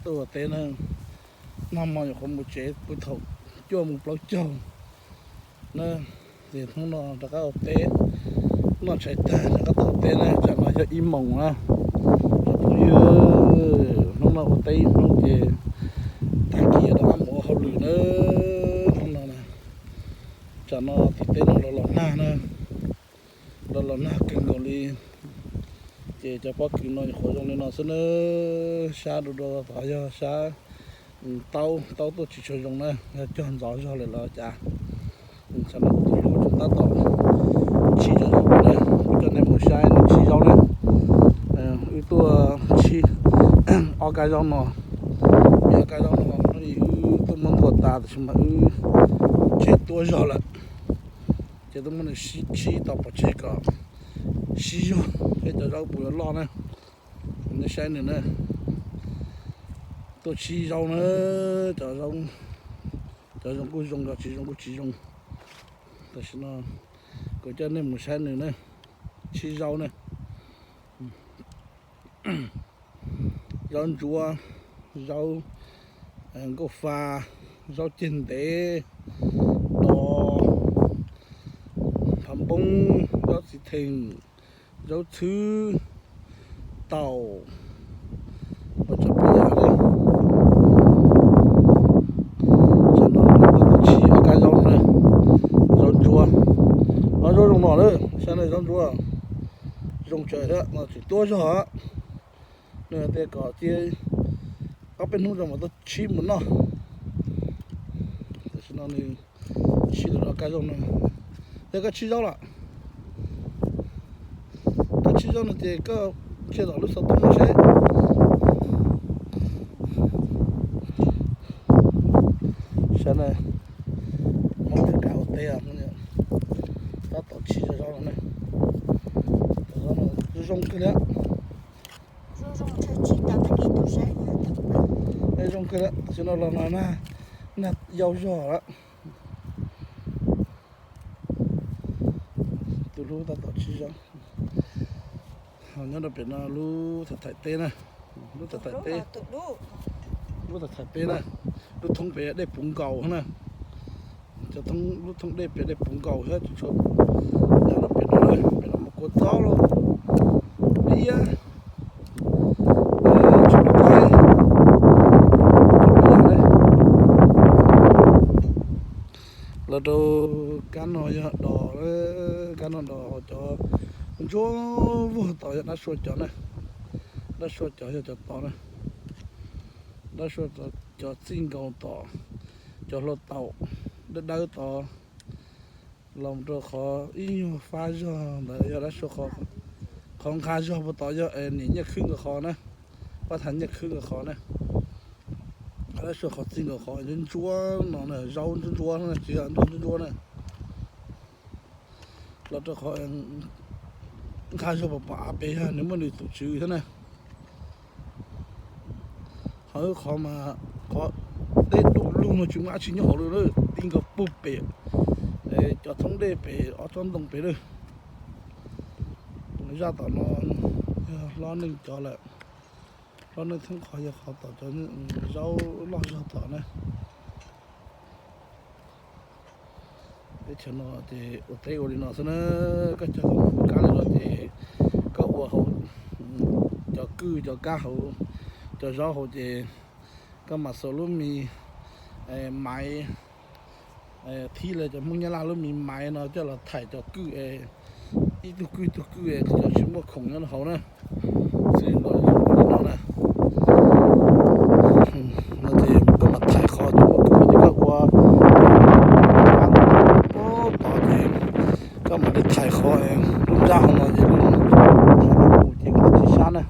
Tuaj ua teb na, nag hmo nyuam qhuav mus tsev puag thaum cuaj moos plaub caug na, ces hnub no rov qab ua teb, noj tshais tag rov qab tuaj ua teb na, tsam no yog ib moos na. Cov phooj ywg, hnub no ua teb ib hnub ces tag kis rov qab mus ua hauj lwm na. Hnub no na, tsam no tim teb no los los nag na, los los nag kawg nkaus li. Ces cov pob kws no nyuam qhuav zoo li no xwb na, sab dua dua tod yog sab taub, taub tuaj tsis tshua zoo na, yog cog ntxov zog lawm los cas. Tsam no kuv tus hlub tseem tab tom tshis cov zaub na, kuv coj nej mus saib nws tshis zaub na. Wb tuaj tshis ob kab zaub no, ob kab zaub no wb tuaj muab ntuag tas tiam sis mas wb tseg tuaj zog lawm, ces tuaj muab nws tshis tau pov tseg kom sib zog thiab cov zaub puas yuav loj na. Nej saib nws na, tuaj tshis zaub na, cov zaub, cov zoo kuj zoo, cov tsis zoo kuj tsis zoo. Tam sim no kuv coj nej mus saib nws na, tshis zaub na. Zaub ntsuab, zaub nkauj fa, zaub ceg ntev, dos, phav npoob, zaub txiv theem, zaub txhwb, taum, ua tsav pib yam li. Tam no tshis ob kab zaub na, zaub ntsuab, ob zaub zoo no lawm, saib na zaub ntsuab zoo tsawv thiab no tseem tuab zog. Nws hais tias kom cia ob peb hnub rau mam tuaj tshib mus noj. Tam sim no nws tshib lawm ob kab zaub no. Yog koj tshib zaub lawm, koj tshib zaub no ces koj cia tom lub xov tooj no seb. Saib na, Hmoob Meskas ua teb tab tom tshib zaub no ne. Zaub no zoo kawg li. Zoo kawg li, tam sim no los no nag yau zog lawm. Tus hlub tab tom tshib zaub. Nyob rau pem no lub thaim thaim teb na, lub thaim thaim teb, lub thaim thaim teb na, lub thoob pem dej puv nkaus na. Cov thoob, lub thoob dej pem dej puv nkaus thiab tsis tshua, nyob rau pem no, pem no mas kua txob lauj, liab, tsis pom qab. Los rau kab no yog dos, kab no dos, cov ntsuab vuag tod yog dab sua cov na, dab sua cov yog cov tod na, dab sua cov txij nkaus tom, cov hluav taus dawb dawb tod. Los rau qhov ib nyuag fab zog ntawd yog dab sua, qhov nqha zog puag tod yog niam Nyiaj Khwb nkawd qhov na, pab thav Nyiaj Khwb nkawd qhov na. Dab sua qhov txij nkaus qhov ntsuab ntsuab no na, zaub ntsuab ntsuab no tsis yog ntsuab ntsuab na. Los rau qhov nqha zog pom pom av pem yog nws muaj nws tus tswv thiab na. Qhov wb qhov mas qhov deb dub lug no tsis muaj dab tsi nyob hauv li, ti nkaus puag pem cov thoob dej pem ob tsob ntoo pem lawm. Zaj tom no yog hlob neej cov lawm, hlob neej thoob qhov yog qhov tom cov zaub loj zog tom na. Teb chaws no ces ua teb ua li no xwb na, koj cog kab li no ces koj ua hauv cov kwj cov kab hauv, cov zaub hauv ces koj mam xuas lub me maiv, thib li cov Hmoob Nyab Laj lub me maiv no coj los thaim cov kwj, ib tug kwj ib tug kwj cov tsis muaj khoom nyob rau hauv na. Xws li no na, no ces koj mam thaim qhov cov muaj khoom ces koj ua tod ces koj mam li thaim qhov lub nrab hauv no ces lub, ces koj tsis sab na.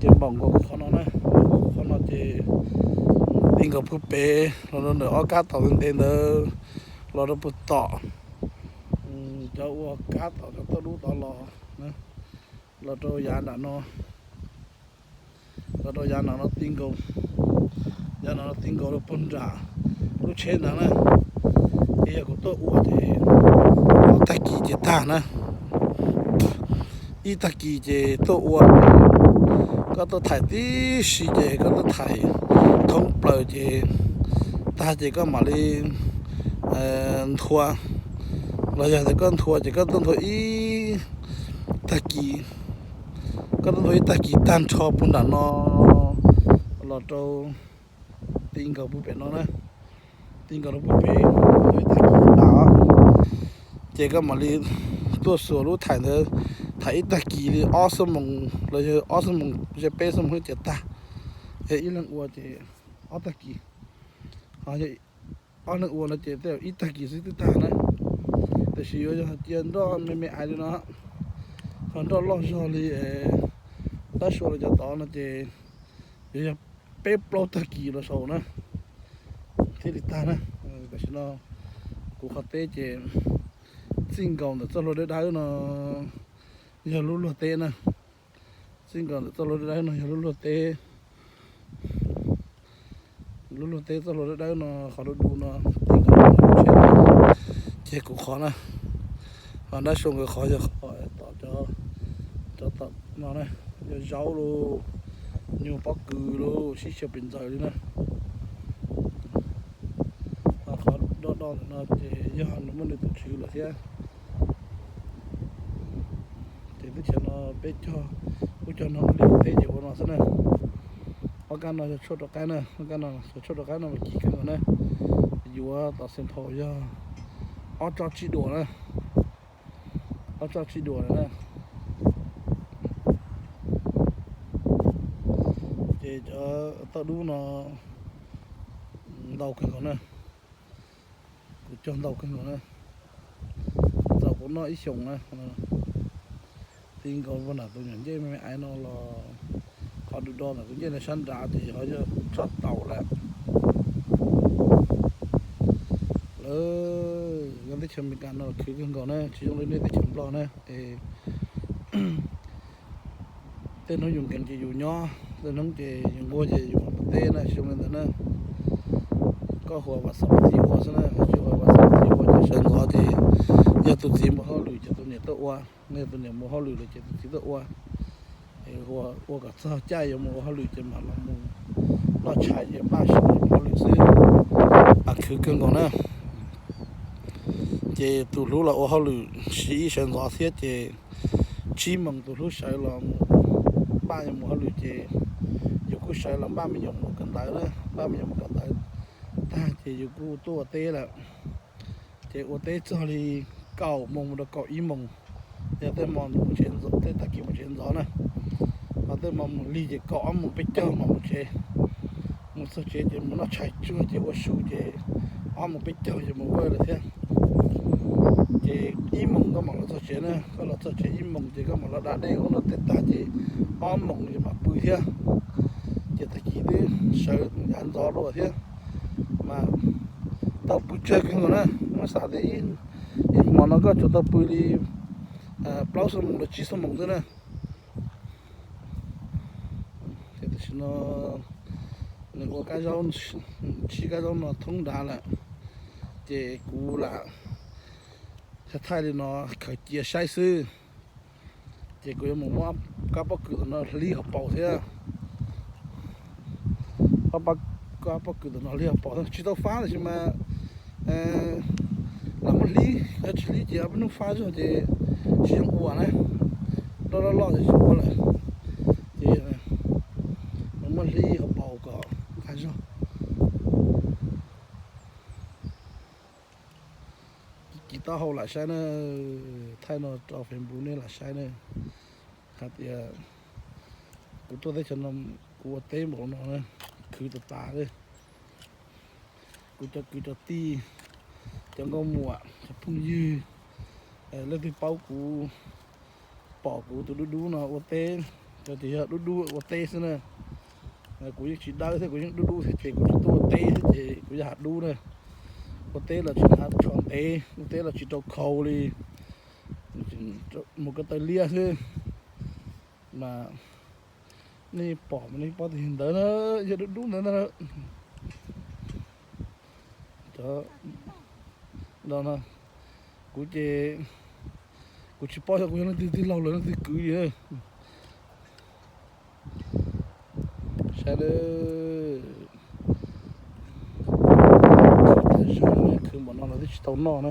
Ces npaum nkaus qhov no na, qhov no ces ti nkaus puag pem los rau ntawm ob kab tom ntev ntawd los rau puag tom, cov ua kab tom cov toj dub tod los, los rau yav nram no, los rau yav nram no ti nkaus, yav nram no ti nkaus rau puag nram lub tsheb ntawd na. Ces yog kuv tuaj ua ces ob tag kis ces tag na, ib tag kis ces tuaj ua, koj koj tuaj thaij tib si ces koj tuaj thaij thoob plaws ces tag ces koj mam li nthua, los yog tias koj nthua ces koj tuaj nthua ib tag kis, koj tuaj nthua ib tag kis tag nrho puag nram no los rau ti nkaus puag pem no na, ti nkaus rau puag pem, nthua ib tag kis tas, ces koj mam li tuaj xuas lub thaij ntawd, thaij ib tag kis li ob xuab moos los yog ob xuab moos, peb xuab moos ces tag. Yog ib leeg ua ces ob tag kis, ho yog ob leeg ua no ces tej zaum ib tag kis xwb twb tag na. Tiam sis yuav yog cia nroj me me ais li no, ho nroj loj zog li dab sua los cov tod no ces yuav yog peb plaub tag kis los saud na thiaj li tag na. Tam sim no kuv qhov teb ces txij nkaus ntawm txoj hlua dawb dawb no yog lub luag teb na. Txij nkaus ntawm txoj hlua dawb dawb no yog lub luag teb, lub luag teb txoj hlua dawb dawb no, qhov du du no, ces kuv qhov na, ho dab sua nkawd qhov yog qhov tom cov, cov tom no na, yog zaub los, nyuag pob kws los, sib xyaw pes ntxaws li na. Ho qhov do do ntawm no ces yog nws muaj nws tus tswv lawm thiab. Ces teb chaws no peb cog, kuj cog no ua liaj teb ces ua no xwb na. Ob kab no yog tshuaj rov qab na, ob kab no yog tshuaj rov qab no mas kim kawg nkaus na. Yuav tom xeem phaum yog ob tsob tsib duas na, ob tsob tsib duas na. Ces cov tauj dub no ntau kawg nkaus na, kuv cog ntau kawg nkaus na, txaus kuv noj ib xyoos na. Ti nkaus puag nram tus nyuam ncej me me aiv no los, qhov du do ntawm tus ncej no sab nrad ces ho yog tsob taum lawm. Lawv, teb chaws Amelikas no khwv kawg nkaus na, tsis zoo li nej teb chaws Nplog na. Tej hnub yus nkees ces yus nyob, tej hnub ces yus nquag ces yus mus teb na, tsis zoo li ntawd na. Koj hu vas xav txiv ua xwb na, tsis hu vas xav txiv ua ces sawv ntxov ces yog tus txiv mus hauj lwm ces tus niam tuaj ua, yog tus niam mus hauj lwm lawm ces tus txiv tuaj ua. Ua kom txog caij yuav mus ua hauj lwm ces mam los mus noj tshais ces npaj siv mus hauj lwm xwb. Khwv kawg nkaus na. Ces tus hlub los ua hauj lwm siv ib sawv ntxov thiab ces tsib moos tus hlub sawv los mus npaj yuav mus hauj lwm ces yus kuj sawv los npaj me nyuam mus kawm ntawv na, npaj me nyuam mus kawm ntawv tag ces yus kuj tuaj ua teb lawm. Ces ua teb txog li kaum moos mus rau kaum ib moos, yog tej hmo mus tsev, tej tag kis mus tsev ntxov na, ho tej hmo mus lig ces kaum ob moos peb caug mam mus tsev. Mus txog tsev ces mus noj tshais tsuag ces ua su ces ob moos peb caug ces mus vawj lawm thiab. Ces ib moos koj mam los txog tsev na, koj los txog tsev ib moos ces koj mam los da dej ua noj tej tag ces ob moos ces mam pw thiab. Ces tag kis twb sawv yav ntxov dua thiab, mas tau pw tsawg kawg nkaus na. Muab xav tias ib hmo no koj tsuas tau pw li plaub xuab moos los tsib xuab moos xwb na. Ces tam sim no nws ua kab zaub, tshib kab zaub no thoob nrad lawm, ces kuv lam thaij li no khaws cia saib xwb. Ces kuv yuav mus muab kab pob kws tom no hlib hauv paus thiab. Kab pob kws tom no hlib hauv paus thiab, tsis tau fab tab sis mas lam muab hlib, yog tsis hlib ces ob peb hnub fab zog ces tsis zoo ua na. Loj loj loj ces tsis ua lawm. Ces muab hlib hauv paus kom qab zog. Kis taub hau lam saib na, thaij no rau Facebook nej lam saib na. Hais tias kuv tuaj teb chaws no, kuv ua teb npaum no na, khwv tas tas li. Kuv cov kwv cov tij, cov nkauj muam, cov phooj ywg, leej twg paub kuv, pom kuv tus dub dub no ua teb, cov tias yog dub dub ua teb xwb na. Kuv yeej tsis dawb thiab, kuv yeej dub dub thiab ces kuv tsis tuaj ua teb thiab ces kuv yog hav dub na. Ua teb los tsis hnav tsho ntev, ua teb los tsis rau khau li, mus ko taw liab xwb. Mas nej pom mas nej paub tias ntawd na, yog dub dub ntawd na. Cov no, kuv ces kuv tsis paub xyov kuv yog leej twg tij laug los leej twg kwv li. Saib na, khwv npaum no los twb tsis tau noj na.